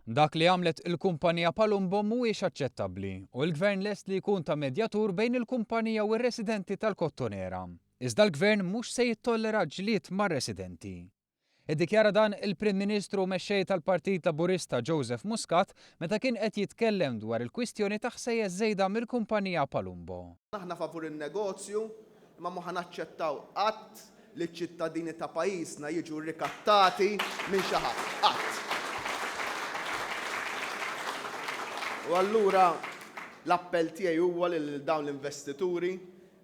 Dak li għamlet il-kumpanija Palumbo mhuwiex aċċettabbli u l-Gvern lest li jkun ta' medjatur bejn il-kumpanija u r-residenti tal-Kottonera. Iżda l-Gvern mhux se jittollera ġlied mar-residenti. Iddikjara dan il-Prim Ministru u Mexxej tal-Partit Laburista Joseph Muscat meta kien qed jitkellem dwar il-kwistjoni ta' ħsejjes żejda mill-kumpanija Palumbo. Aħna favur in-negozju, imma mhu ħa naċċettaw qatt li ċ-ċittadini ta' pajjiżna jiġu rikattati minn xi ħadd. Qatt! U allura l-appell tiegħi huwa lil dawn l-investituri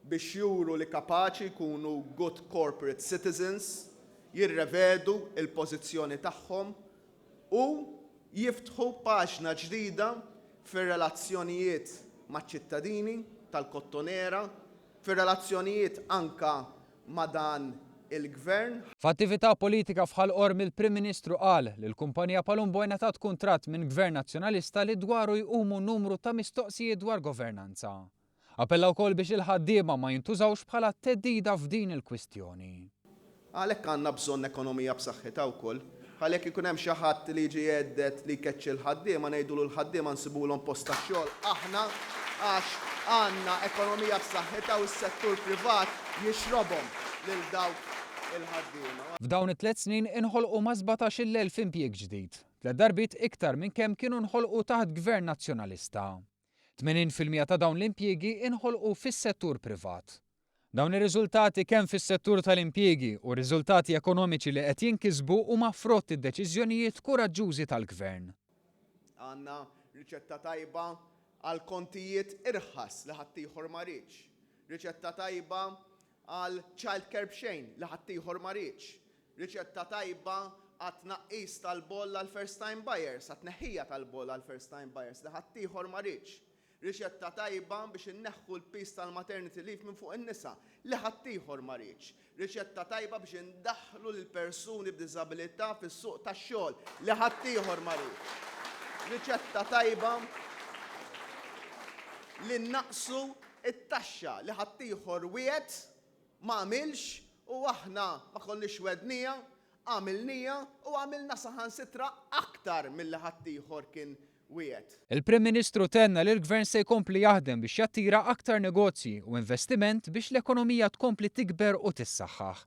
biex juru li kapaċi jkunu good corporate citizens, jirrevedu l-pożizzjoni tagħhom u jiftħu paġna ġdida fir-relazzjonijiet maċ-ċittadini tal-Kottonera, fir-relazzjonijiet anke ma' dan il-Gvern. F'attività politika f'Ħal Qormi l-Prim Ministru qal li l-kumpanija Palumbo ingħatat kuntratt minn Gvern Nazzjonalista li dwaru jqumu numru ta' mistoqsijiet dwar governanza. Appella wkoll biex il-ħaddiema ma jintużawx bħala theddida f'din il-kwistjoni. Għalhekk għandna bżonn ekonomija b'saħħitha wkoll. Ħalli jekk ikun hemm xi ħadd li jiġi jhedded li jkeċċi l-ħaddiema, ngħidulu l-ħaddiema nsibulhom post tax-xogħol aħna għax għandna ekonomija b'saħħitha u s-settur privat jixrobhom lil dawk il-ħaddiema. F'dawn it-tlett snin inħolqu mas-17,000 impjieg ġdid, tlett darbiet iktar minn kemm kienu nħolqu taħt Gvern Nazzjonalista. 80% ta' dawn l-impjiegi inħolqu fis-settur privat. Dawn ir-riżultati kemm fis-settur tal-impjiegi u r-riżultati ekonomiċi li qed jinkisbu huma frott id-deċiżjonijiet kuraġġużi tal-Gvern. Għandna riċetta tajba għal kontijiet irħas li ħaddieħor ma riedx. Riċetta tajba għal child care b'xejn li ħaddieħor ma riedx. Riċetta tajba għat-tnaqqis tal-boll għall-first time buyers, għat-tneħħija tal-boll għall-first time buyers li ħaddieħor ma riedx. Riċetta tajba biex inneħħu l-piż tal-maternity leave minn fuq in-nisa li ħaddieħor ma riedx. Riċetta tajba biex indaħħlu lill-persuni b'diżabilità fis-suq tax-xogħol li ħaddieħor ma riedx. Riċetta tajba li nnaqqsu t-taxxa li ħaddieħor wiegħed ma għamilx u aħna ma konniex wegħdniha, għamilniha u għamilna saħansitra aktar milli ħaddieħor kien wiegħed. Il-Prim Ministru tenna li l-Gvern se jkompli jaħdem biex jattira aktar negozji u investiment biex l-ekonomija tkompli tikber u tissaħħaħ.